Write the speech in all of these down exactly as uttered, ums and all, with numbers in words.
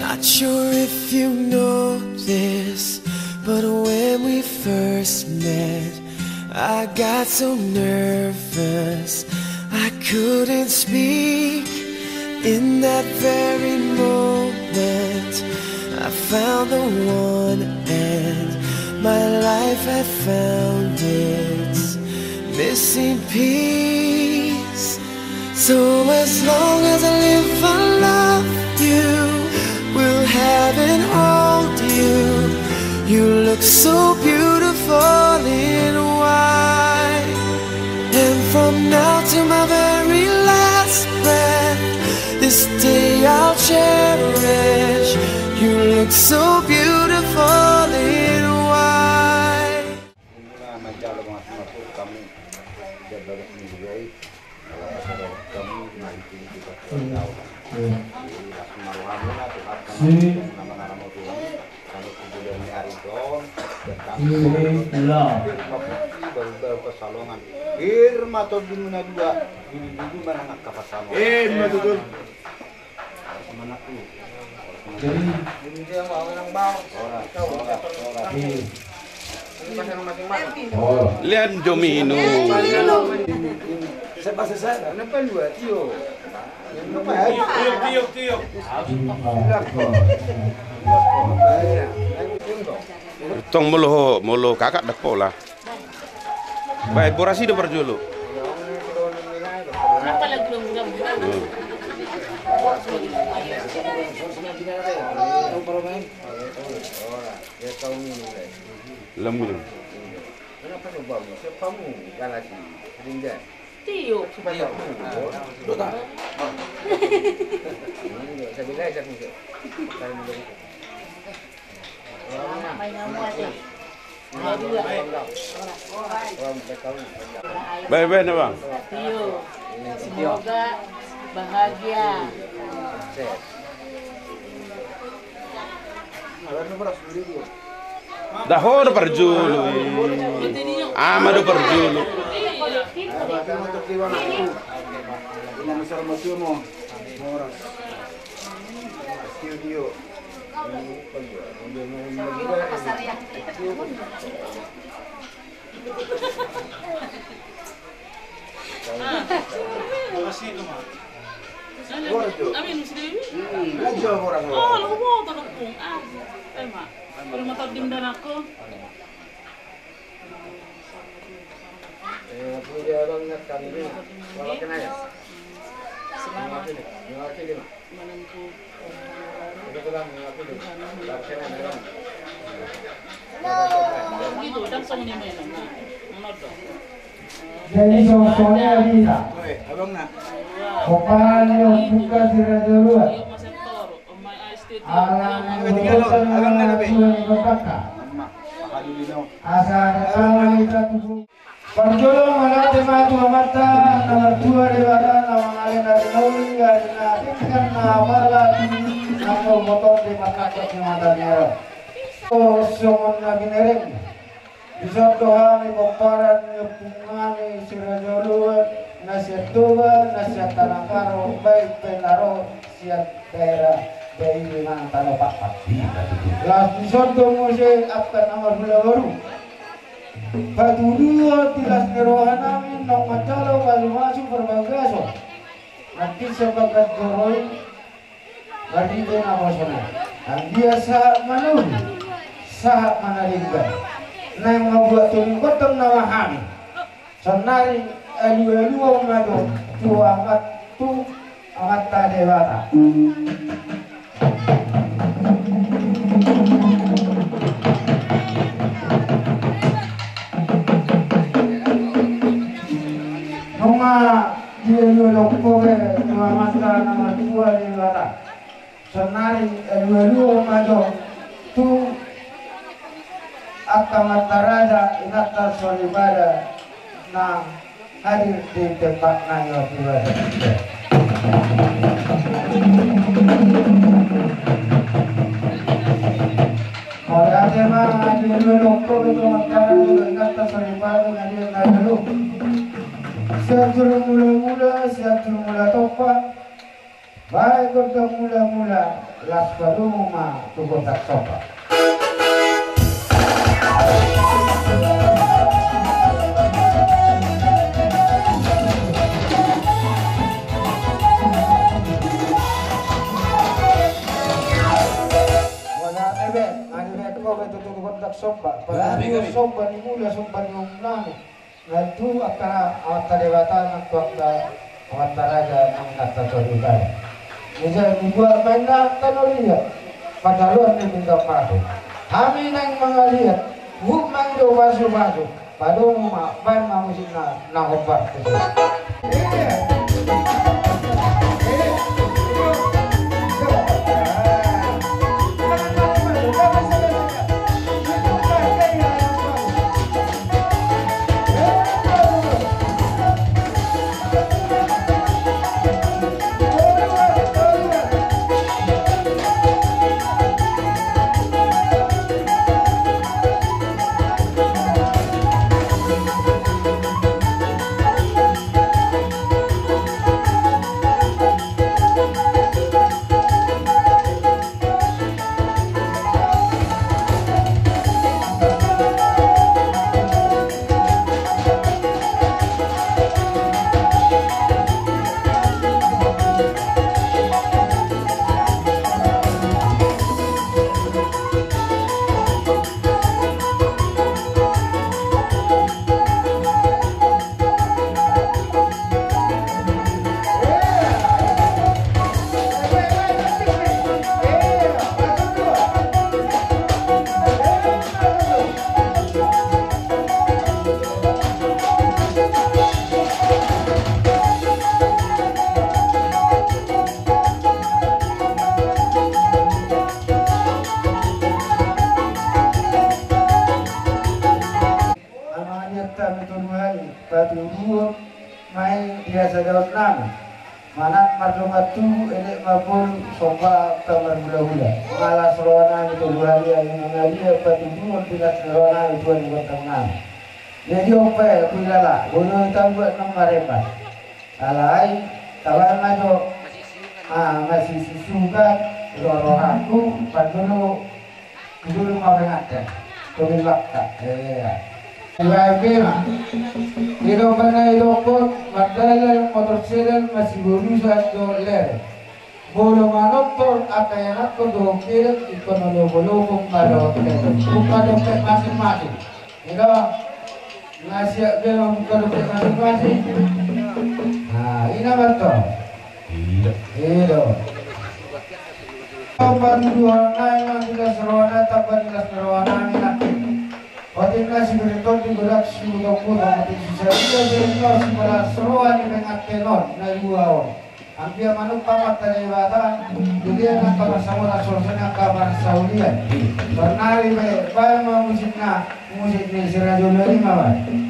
Not sure if you know this, but when we first met, I got so nervous I couldn't speak. In that very moment, I found the one, and my life had found its missing piece. So as long as I live, I love you, will have and hold you. You look so beautiful in white. And from now to my very last breath, this day I'll cherish. You look so beautiful in white. Muna manjalo mangatur-atur hamu, di bagasan minggu i, ala pasarohon hamu, di minggu i, di bagasan taon. Jadi, langsung marroha muna, Tuhan, si na mangaramoti hamu, kami kubulan ni ari don, dan kami, si, ula, baru-baru kesalongan. Irma tondi muna dua, dulu-dulu manang angka pasangan. Eh, betul. Jadi, Lean jominu. Tong molo ho, molo kakak dapot lah. Baik, boras i do parjolo. Hmm. Lam minum. Tiup. Baik, baik, na bang. Iyo. Semoga bahagia. Dah, ho do parjolo. Ama do parjolo. Jadi songon i ma hita. Pomparan ni ompunta Si Raja Oloan. Ala naeng manggohi na tua ni bapakta. Asa tama hita tu Parjolo mauliate ma tu Amanta na martua Debata na mangalehon ari na uli, ari na denggan, na apala, na umboto di marnangkok ni mata ni ari. O songon na binereng, dison do hami pomparan ni ompung nami Si Raja Oloan, na sian Toba, na sian Tanah Karo, baen pe na ro sian daerah Dairi manang Tano Pakpak. Laos dison do muse angka na marhula boru. Patuduhon di las ni roha nami naung manjalo pasu-pasu parbagason. Nangkin sabagas joro i marhite naposona. Anggiat sahat manuru, sahat manadenggan. Naeng mambuat tolingkotong nama hami. Saonari alu-aluhon ma jo tu Amat, tu Amanta Debata. Nunga dialualuhon ho be tu Amanta na martua Debata. Saonari alualuhon ma jo tu angka amanta raja, inanta soripada na hadir di tempat nami waktu biasa. Mauliate ma dialualuhon ho be tu amanta raja, inanta soripada na di na jolo. Sian jolo mula-mula, sian jolo mula tompa. Baen gondang mulamula, laos padomu ma tu gondang somba. Molo ebe, ane ebe, kowe tutu gondang somba. Padomu somba ni mula, somba ni ompunami. Nang tu angka Amanta Debata, nang tu angka amanta raja, nang tu angka torunta. Ija dibuat ma inna tano dia, pataruan ni pinggan pasu. Hami naeng mangaliat, huhut mangido pasupasu, padomu ma, baen ma musikna, na hombar tutu. Amang, ia hami tolu hali patuduhon ma i di hasadaonnami. Manat mardongan tubu, elek marbolu, somba angka marhulahula. Mangalas rohanami tolu hali, asa na dia patuduhon di las ni rohanami, tuan ni gondangnami. Jadi on pe, huilala, boi do hita buat na marembat. Alai, tabaen ma jo, ah, masisisukan, rohangku, pandulu, pandulu ma penganten, tunggu waktu, iya. Ibaen pe ma. Ido pernah idokkon, mandalal, motor sedel, masiborusan, dohot lereng. Molo manortor, angka ianakkon dohot lereng, ingkon na lomolomong ma dohot lereng. Buka dompet masing-masing. Ido, na siap be ma buka dompet masing-masing. Nah, ina ma to. Ido. Ido. Patuduhon nai ma di las rohana, tamba di las rohana, ina. Otik na si Beriton di godak si Butong-butong, otik si Saria, Beriton si las roha ni penganten on, na dua on. Anggia manumpang Amanta Debata, di dia nang kamarsamutan, sosona kamarsaullian. Tornari be, baen ma musikna, musik ni si Rajo Lali ma baen.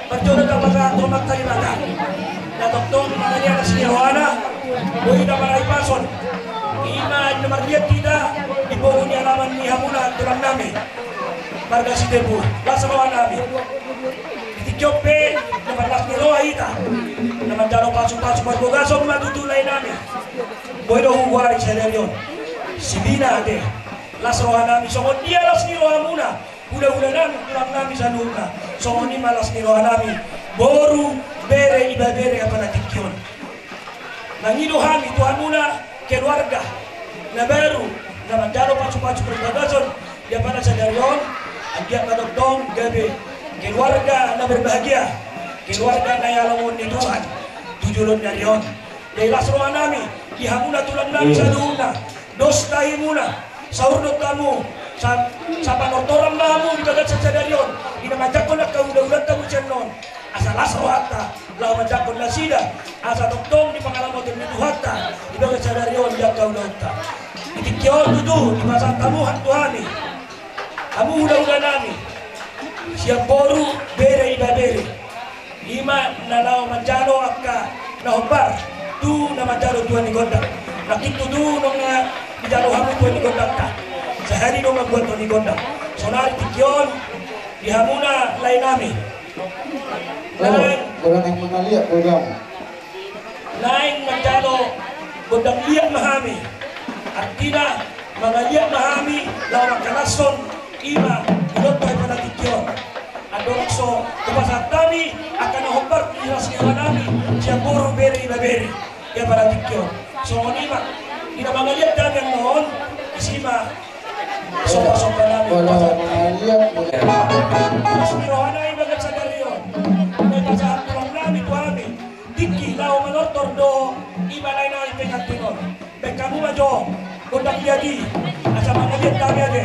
Parjolo tapasahat ma tu Debata na tongtong mangalehon las ni rohana, boi hita mangalipason. Ima na marliat hita di pogu ni alaman ni hamuna tulang nami marga Sitepu, las roha nami. Di tingki on pe na marlas ni roha hita, na manjalo pasupasu parbagason ma tutu lae nami. Boi do hugoari sadari on Sibina ate, las roha nami. Songon dia las ni rohamuna hulahula nami, tulang nami saluhutna, songon i ma las ni roha nami boru, bere, ibebere apala tingki on. Mangido hami tu hamuna keluarga na baru na manjalo pasupasu parbagason di apala sadari on, anggiat ma tongtong gabe keluarga na berbahagia, keluarga na dialomohon ni Tuhan tu joloan ni ari on. Jadi las roha nami di hamuna tulang nami saluhutna. Dos tahimuna, saur do hamu, sa-, sapanortoran ma hamu di bagasan sadari on, di na manjangkon angka hulahulanta muse annon. Asa las rohanta laho manjangkon nasida, asa tongtong dipangalamothon ni Tuhanta di bagasan sadari on di angka ulaonta. Di tingki on tutu dipasahat hamu tu hami, hamu hulahula nami, sian boru, bere, ibebere. Ima na laho manjalo angka na hombar tu na manjalo tuan ni gondang. Nangkin tutu nunga dijalo hamu tuan ni gondangta, sahali do mambuat tuan ni gondang. Sonari tingki on di hamuna lae nami. Naeng, naeng manjalo gondang liat ma hami. Artina, mangaliat ma hami laho mangkalashon ima uloanta di apala tingki on. Andorang so hupasahat hami angka na hombar di las ni roha nami sian boru, bere, ibebere di apala tingki on. Songon i ma di na mangaliat hami annon, disi ma somba-somba nami. Las ni roha nami di bagasan sadari on, dipasahat tulang nami tu hami. Tingki laho manortor do, ima lae nami, pengantin on. Baen hamu ma jo gondang liat i, asa mangaliat hami ate.